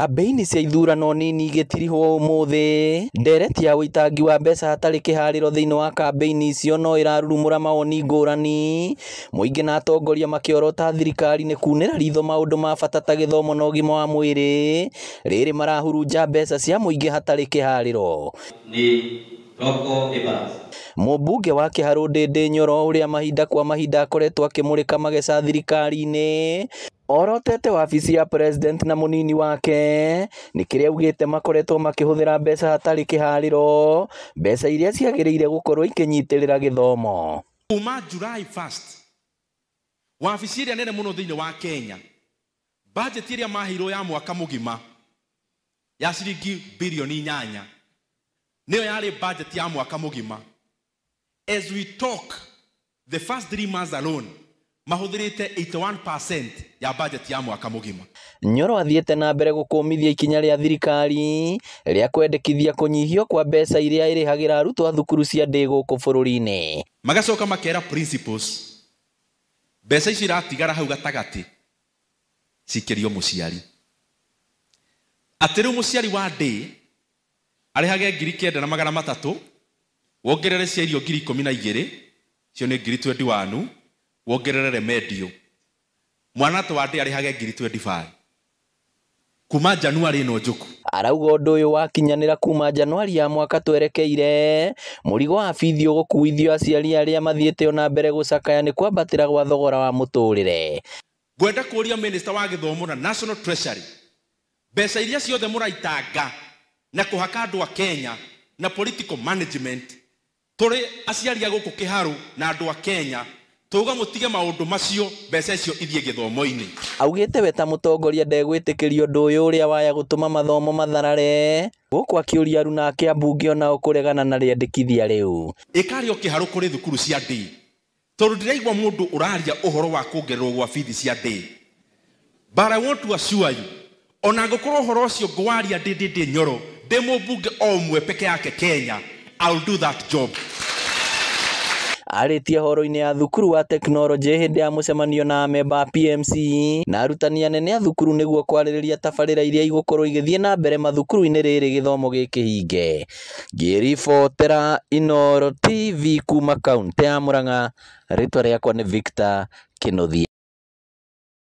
Kambĩini cia ithurano nini igĩtirihwo ũmũthĩ, ndereti ya ũitangi wa mbeca hatarĩ kĩharĩro thĩinĩ wa kambĩini icio no ĩrarurumũra mawoni ngũrani, mũingĩ na atongoria makĩorota thirikari nĩ kunĩra ritho maũndũ ma bata ta gĩthomo na ũgima wa mwĩrĩ, rĩrĩ marahurunja mbeca cia mũingĩ hatarĩ kĩharĩro. Ni local laborers. Mũmbunge wa Kĩharũ Ndĩndĩ Nyoro ũrĩa mahinda kwa mahinda akoretwo akĩmũrĩka mageca thirikari-inĩ orotete wabici ya president na mũnini wake nĩ kĩrĩa augĩte makoretwo makĩhũthĩra mbeca hatarĩ kĩharĩro, mbeca iria ciagĩrĩire gũkorwo ikĩnyitĩrĩra gĩthomo. Kuma July 1st wabici ĩrĩa nene mũno thĩinĩ wa Kenya budget ĩrĩa maheirwo ya mwaka mũgima ya ciringi bilioni 8 nĩyo yarĩ budget ya mwaka mũgima. As we talk, the first 3 months alone mahũthĩrĩte 81% ya budget ya mwaka mũgima. Nyoro athiĩte na mbere gũkũmithia ikinya rĩa thirikari rĩa kwendekithia kũnyihio kwa mbeca iria ĩrĩhagĩra arutwo a thukuru cia ndĩ gũkũ bũrũri-inĩ. Magacoka makera principals mbeca icio iratigara hau gatagatĩ cikĩrio mũciari, atĩ rĩu mũciari wa ndĩ arĩhage 9,300, wongerere cia irio 12,000, cio nĩ 21,000, wongerere remedio, mwana ta wa ndĩ arĩhage 25,000 kuma Januari ĩno njũku. Arauga ũndũ ũyũ wakinyanĩra kuma Januari ya mwaka twerekeire, mũrigo wa bithi ũgũkuithio aciari arĩa mathiĩte ona mbere gũcakaya nĩ kwambatĩra gwa thogora wa mũtũrĩre. Ngwenda kũria minister wa gĩthomo na National Treasury, mbeca iria ciothe mũraitanga na kũhaka andũ a Kenya na political management, tũrĩ aciari a gũkũ Kĩharũ na andũ a Kenya tuga mũtige maũndũ macio, mbeca icio ithiĩ gĩthomo-inĩ. Augĩte we ta mũtongoria ndegwĩtĩkĩria ũndũ ũyũ ũrĩa waya gũtũma mathomo matharare, gũkũ akĩũria aruna ake ambunge onao kũregana na rĩendekithia rĩu. Ĩkarĩ o Kĩharũ kũrĩ thukuru cia ndĩ, tondũ ndĩraigua mũndũ ũraria ũhoro wa kuongererwo gwa bithi cia ndĩ. But I want to assure you, ona ngũkorwo ũhoro ũcio ngwaria ndĩ Nyoro, ndĩ mũmbunge o ũmwe peke yake Kenya, I will do that job. Arĩtie horo-inĩ ya thukuru wa tekinoronjĩ hĩndĩ ya mũcemanio na amemba a PMC na arutani anene a thukuru nĩguo kwarĩrĩria tabarĩra iria igũkorwo igĩthiĩ na mbere mathukuru-inĩ rĩrĩ gĩthomo gĩkĩhinge. Ngĩribotera Inooro TV kuma kaunti ya Murang'a, rĩtwa rĩakwa nĩ Victor Kĩnuthia.